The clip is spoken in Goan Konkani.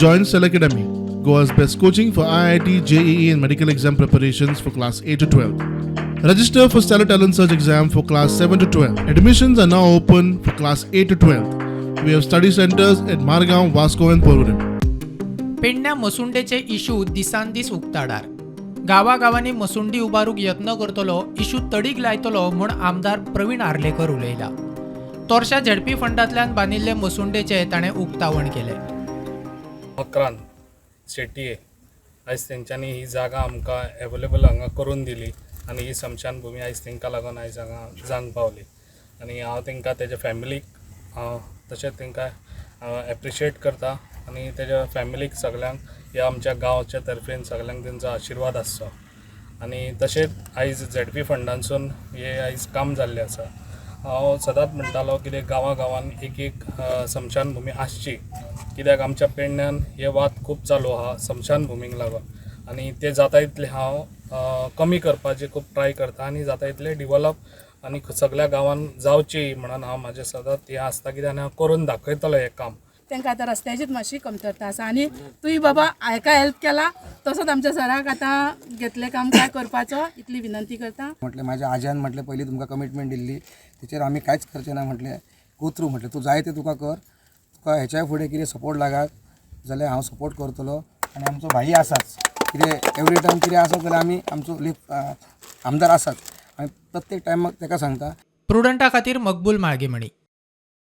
Join Cell Academy, Goa's best coaching for IIT, JEE, and medical exam preparations for class 8 to 12. Register for Stellar Talent Search exam for class 7 to 12. Admissions are now open for class 8 to 12. We have study centers at Margaon, Vasco, and Porvorim. पेडण्या मसुंडेचे इशू दिसान दीस उक्ताडार. गांवागांवांनी मसुंडी उबारूंक यत्न करतलो, इशू तडीक लायतलो म्हूण आमदार प्रवीण आर्लेकर उलयला. तोरशा झेडपी फंडांतल्यान बांदिल्ले मसुंडेचें ताणें उक्तावण केलें. मकरान शेटये आयज तेंच्यांनी ही जागा आमकां एवेलेबल हांगा करून दिली आनी ही स्मशानभुमी आयज तांकां लागून आयज हांगा जावंक पावली. आनी हांव तांकां, तेज्या फॅमिलीक हांव तशेंच तांकां एप्रिशिएट करता आनी तेज्या फॅमिलीक सगल्यांक ह्या आमच्या गांवच्या तर्फेन सगल्यांक तेंचो आशिर्वाद आसचो. आनी तशेंच आयज झेडपी फंडांसून हें आयज काम जाल्लें आसा. हांव सदांच म्हणटालो कितें गांवा गांवान एक एक स्मशानभुमी आसची, कित्याक आमच्या पेडण्यान हे वाद खूब चालू आहा स्मशानभुमीक लागून आनी ते जाता तितलें हांव कमी करपाचें खूब ट्राय करता आनी जाता तितलें डिवॉलप आनी सगल्या गांवान जावची म्हणून हांव म्हाजें सदांच हें आसता कित्याक आनी हांव करून दाखयतलो हें काम. तांकां आतां रस्त्याचीच मातशी कमतरता आसा आनी तुवें बाबा हाका हेल्प केला, तसोच आमच्या सराक आतां घेतलें काम काय करपाचो, इतली विनंती करता. म्हटलें, माझ्या आज्यान म्हटलें, पयलीं तुमकां कमिटमेंट दिल्ली तेचेर आमी कांयच करचें ना म्हटलें. गो थ्रू म्हटलें, तूं जाय तें तुका कर. तुका हेच्या फुडें कितें सपोर्ट लागात जाल्यार हांव सपोर्ट करतलो. आनी आमचो भाई आसाच, कितें एवरी टायम कितें आसा जाल्यार आमी आमचो आमदार आसाच, आमी प्रत्येक टायमाक ताका सांगता. प्रुडंटा खातीर मकबूल माळगेमणी.